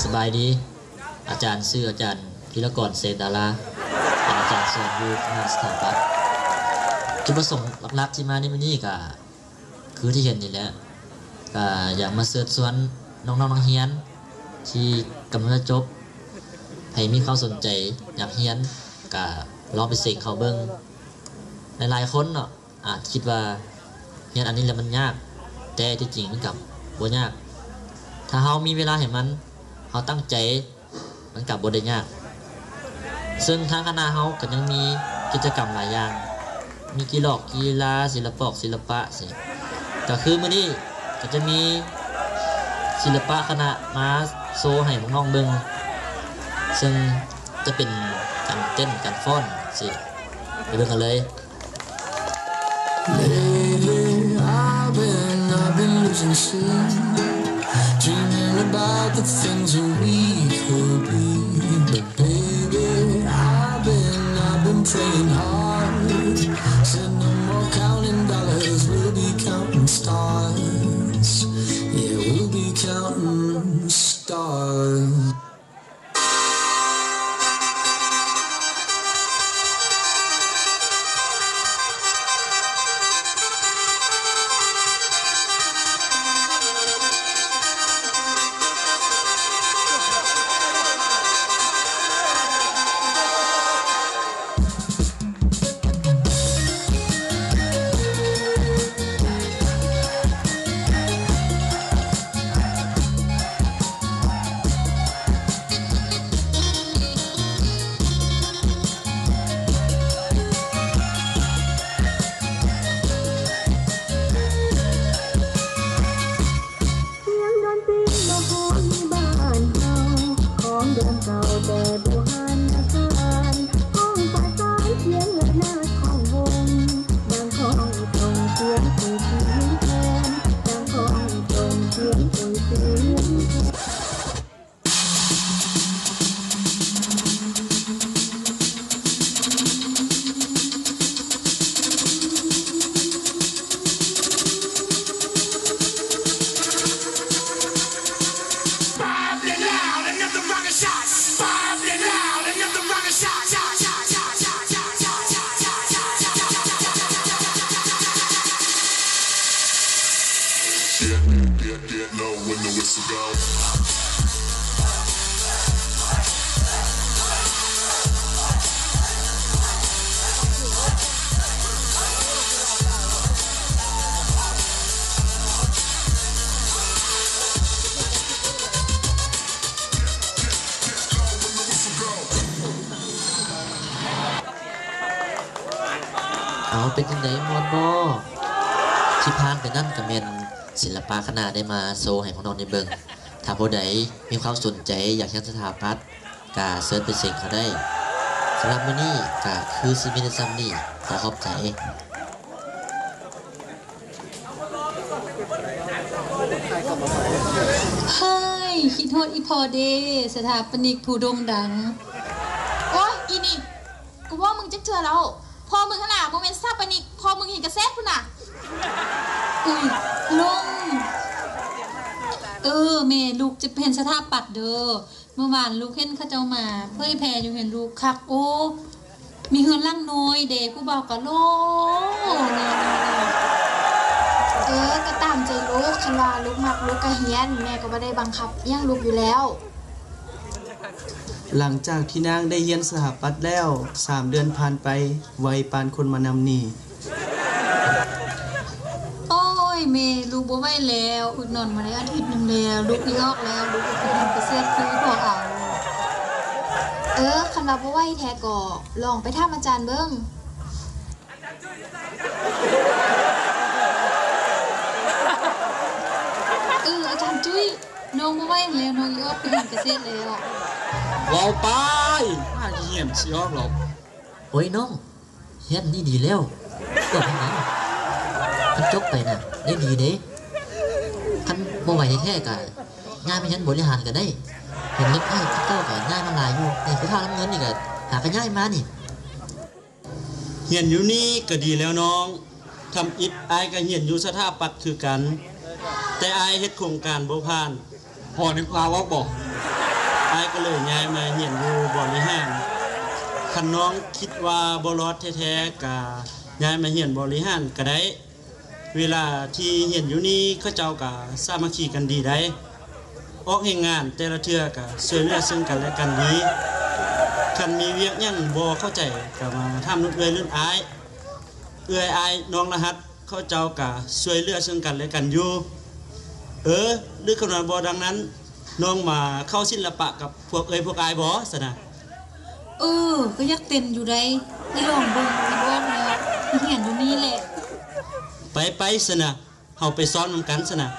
ສະບາຍດີ ອາຈານຊື່ອາຈານ ທີລະກອນ ເສນດາລາ ເປັນອາຈານສອນຢູ່ຄະນະສະຖາປັດ. ຈຸດປະສົງຫຼັກໆທີ່ມາໃນມື້ນີ້ກະຄືທີ່ເຫັນນີ້ແຫຼະ ກະຢາກມາເຊີນຊວນນ້ອງໆນັກຮຽນທີ່ກຳລັງຈະຈົບ ໃຫ້ມີຄວາມສົນໃຈຢາກຮຽນ ກະລອງໄປເສັງເຂົ້າເບິ່ງ. ຫຼາຍໆຄົນເນາະ ອາດຄິດວ່າຮຽນອັນນີ້ແລ້ວມັນຍາກ, ແຕ່ທີ່ຈິງມັນກະບໍ່ຍາກ. ຖ້າເຮົາມີເວລາໃຫ້ມັນ, ເຮົາຕັ້ງໃຈ, ມັນກະບໍ່ໄດ້ຍາກ. ເຊິ່ງທາງຄະນະເຮົາກະຍັງມີກິດຈະກຳຫຼາຍຢ່າງ, ມີກິລອກກິລາ, ສິລະປອກສິລະປະຊີ້. ກະຄືມື້ນີ້ກະຈະມີສິລະປະຄະນະມາໂຊໃຫ້ພວກນ້ອງເບິ່ງ, ເຊິ່ງຈະເປັນການເຕັ້ນ, ການຟ້ອນຊີ້. ໄປເບິ່ງກັນເລີຍ. Lately, I've been, I've been losing sleep, dreaming about the things that we could be. But baby, I've been, I've been praying hard. Said no more counting dollars, we'll be counting stars. Yeah, we'll be counting stars. ສຽງດົນຕີນບໍ່ພໍຢູ່ບ້ານເຮົາ ຂອງເດີມເກົ່າແຕ່ບູຮານນະການ ຮ້ອງປະສານສຽງລະນາດຂອງວົງ ດັ່ງຂອງສົ່ງສຽງຜູ້ຊຽງແຄນ ດັ່ງຂອງສົ່ງສຽງຜູ້ຊຽງແຄນ. ເອົາ ເປັນຈັ່ງໃດ ມ່ວນບໍ່? ທີ່ຜ່ານໄປນັ້ນກະແມ່ນ ສິລະປະຄະນະໄດ້ມາໂຊໃຫ້ພວກນ້ອງໄດ້ເບິ່ງ. ຖ້າຜູ້ໃດມີຄວາມສົນໃຈຢາກຮຽນສະຖາປັດ ກະເຊີນໄປເສັງເຂົ້າໄດ້. ສຳລັບມື້ນີ້ກະຄືຊິມີແຕ່ສ່ຳນີ້. ຂໍຂອບໃຈ. ເຮີ້ຍ ຄິດຮອດອີ່ພໍ່ເດ້ ສະຖາປະນິກຜູ້ໂດ່ງດັງ. ໂອ້ຍ ອີ່ນີ້ ກູບອກມຶງຈັກເທື່ອແລ້ວ ພໍ່ມຶງຫັ້ນນະບໍ່ແມ່ນສະຖາປະນິກ ພໍ່ມຶງເຮັດກະເສດພຸ້ນນະ. ອຸ້ຍ ລົງ. ເອີ ແມ່ ລູກຈະເປັນສະຖາປັດເດີ. ເມື່ອວານລູກເຫັນເຂົາເຈົ້າມາເຜີຍແຜ່ຢູ່ເຮືອນລູກ ຄັກ ໂອ້ ມີເຮືອນຫຼັງນ້ອຍເດ ຜູ້ບ່າວກະຫຼໍ່. ເອີ ກະຕາມໃຈລູກ ຄັນວ່າລູກມັກ ລູກກະຮຽນ ແມ່ກະບໍ່ໄດ້ບັງຄັບຫຍັງລູກຢູ່ແລ້ວ. ຫຼັງຈາກທີ່ນາງໄດ້ຮຽນສະຖາປັດແລ້ວ ສາມເດືອນຜ່ານໄປ ໄວປານຄົນມານຳໜີ້. ໂອ້ຍ ແມ່ ລູກບໍ່ໄຫວແລ້ວ ອຶດນອນມາໄດ້ອາທິດໜຶ່ງແລ້ວ ລູກອີອອກແລ້ວ ລູກໄປເຮັດກະເສດຄືພໍ່ເອົາ. ເອີ ຄັນວ່າບໍ່ໄຫວແທ້ກໍລອງໄປຖາມອາຈານເບິ່ງ. ເອີ ອາຈານຈຸ້ຍ ນ້ອງບໍ່ໄຫວແລ້ວ ນ້ອງອີອອກໄປເຮັດກະເສດແລ້ວ. ເວົ້າໄປ ຫາຂີ້ຫຽນຊິອອກດອກ. ໂອ້ຍ ນ້ອງ ຮຽນນີ້ດີແລ້ວ ກວດໃຫ້ແນ່ ຄັນຈົບໄປນະ ໄດ້ດີເດ້. ຄັນບໍ່ໄຫວແທ້ໆ ກະຍ້າຍມາຮຽນບໍລິຫານກະໄດ້. ເຫັນເດັກອ້າຍເກົ່າກະຍ້າຍມາຫຼາຍຢູ່ ນີ້ຜູ້ທ້າວນ້ຳເງິນນີ້ກະຫາກະຍ້າຍມານີ້. ຮຽນຢູ່ນີ້ກະດີແລ້ວນ້ອງ. ທຳອິດອ້າຍກະຮຽນຢູ່ສະຖາປັດຄືກັນ ແຕ່ອ້າຍເຮັດໂຄງການບໍ່ຜ່ານ. ພໍນຶກພາອອກບໍ່? ອ້າຍກໍເລີຍຍ້າຍມາຮຽນຢູ່ບໍລິຫານ. ຄັນນ້ອງຄິດວ່າບໍ່ລອດແທ້ໆ ກະຍ້າຍມາຮຽນບໍລິຫານກໍໄດ້. ເວລາທີ່ຮຽນຢູ່ນີ້ ເຂົາເຈົ້າກະສາມັກຄີກັນດີໄດ໋. ອອກແຮງງານແຕ່ລະເທື່ອກະຊ່ວຍເຫຼືອເຊິ່ງກັນແລະກັນດີ. ຄັນມີວຽກຫຍັງບໍ່ເຂົ້າໃຈ ກະມາຖາມນຸດເອື້ອຍລຸ້ນອ້າຍ. ເອື້ອຍອ້າຍນ້ອງລະຫັດ ເຂົາເຈົ້າກະຊ່ວຍເຫຼືອເຊິ່ງກັນແລະກັນຢູ່. ເອີ ຫຼືຄັນວ່າບໍ່ດັ່ງນັ້ນ ນ້ອງມາເຂົ້າສິລະປະກັບພວກເອື້ອຍພວກອ້າຍບໍ່ຊັ້ນນະ? ເອີ ກໍຢາກເຕັ້ນຢູ່ໃດ໋. ໄປລອງເບິ່ງ ໄປບອກແລ້ວ ໄປຮຽນຢູ່ນີ້ແຫຼະ. ໄປໆ ຊັ້ນນະ ເຮົາໄປຊ້ອມນຳກັນຊັ້ນນະ.